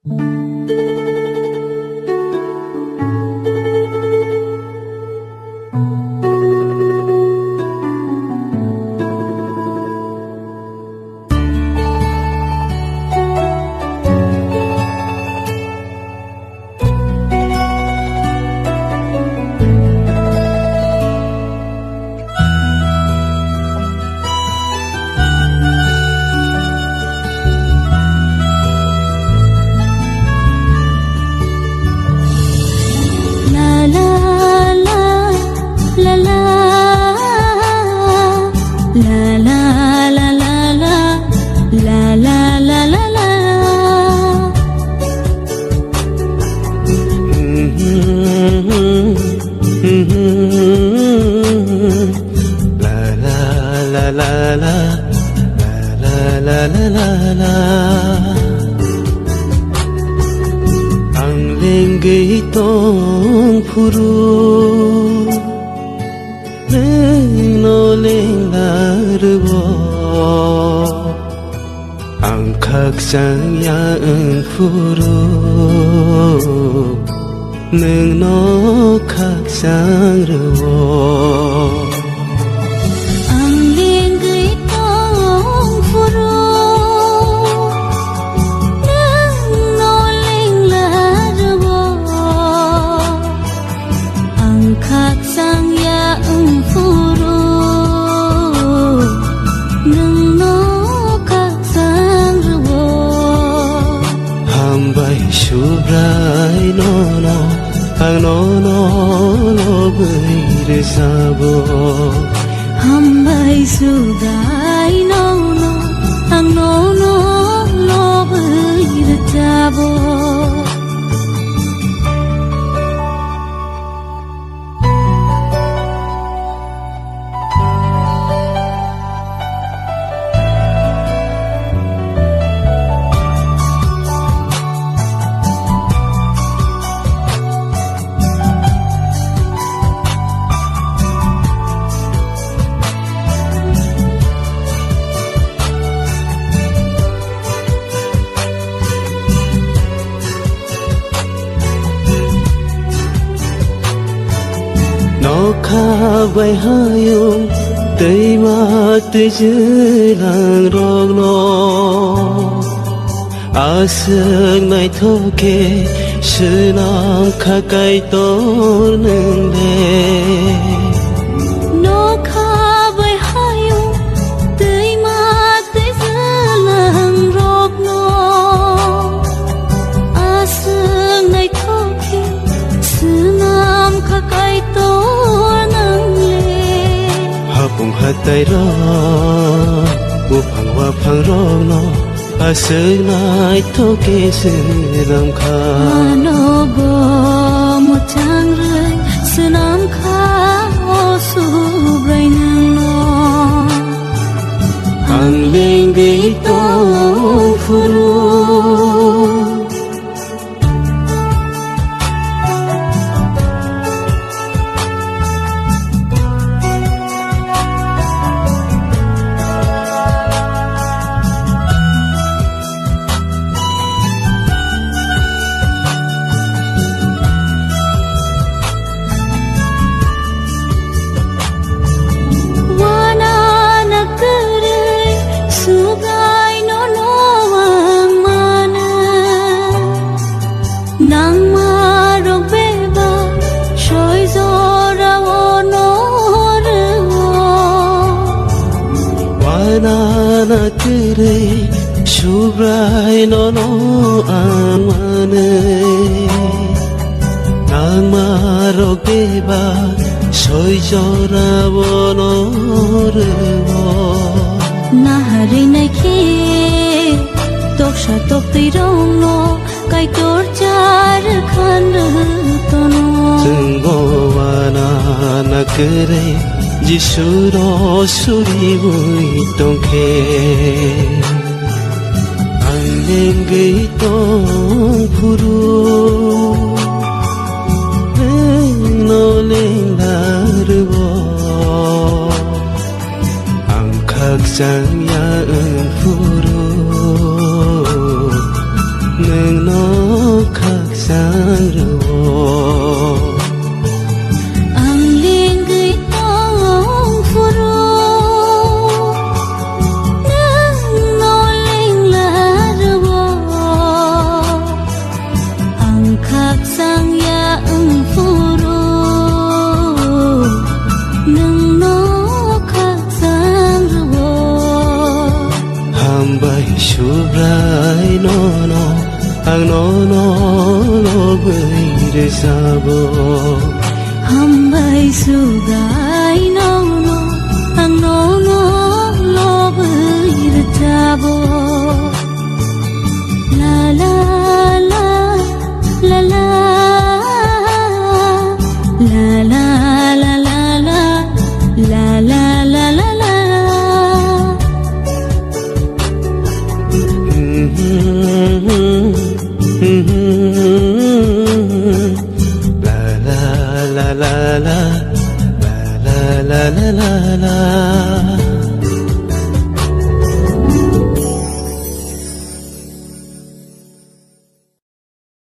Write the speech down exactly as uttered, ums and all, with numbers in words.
La la la la la, la la la la la la. Ang lengwi tong phuru, nwng no lengla rwo. Ang khakchang ya wng phuru, nwng no khakchang rwo. Ang lengwi tong phuru, nwng no lengla rwo. Ang khakchang ya wng phuru, nwng no khakchang rwo. Hambai Subrai nono, ang nono lobwi rwchabo. Hambai Subrai nono, ang nono lobwi rwchabo. Nokha bai hayung twima twijlang rokno aswk naithok khe swnam kha Kaitor nwng le. Nokha bai hayung twima twijlang rokno aswk naithok khe swnam kha Kaitor nwng le. Hapung hatai rok, buphang waphang rokno aswk naithok khe swnam kha. Ano bo mwchang rwi swnam kha o Subrai nwngno. Ang lengwi tong phuru. Wana na kwrwi Subrai nono ang mano. Nangma rok bebak soi jora o no rwo. Wana na kwrwi Subrai nono ang manwi. Nangma rok bebak soi jora o no rwo. Naharwi naikhe toksa toktwi rokno Kaitor char khan rwtono. Chwngbo wana na kwrwi Jisu ro suriwi tongkhe. Ang lengwi tong phuru, nwng no lengla rwo. Ang khakchang ya wng phuru, nwng no Ang nono lobwi rwchabo. Hambai sugai nono, ang nono lobwi rwchabo. La la la la la. La la la la la. La la la la la. La la la la la. La la la la la.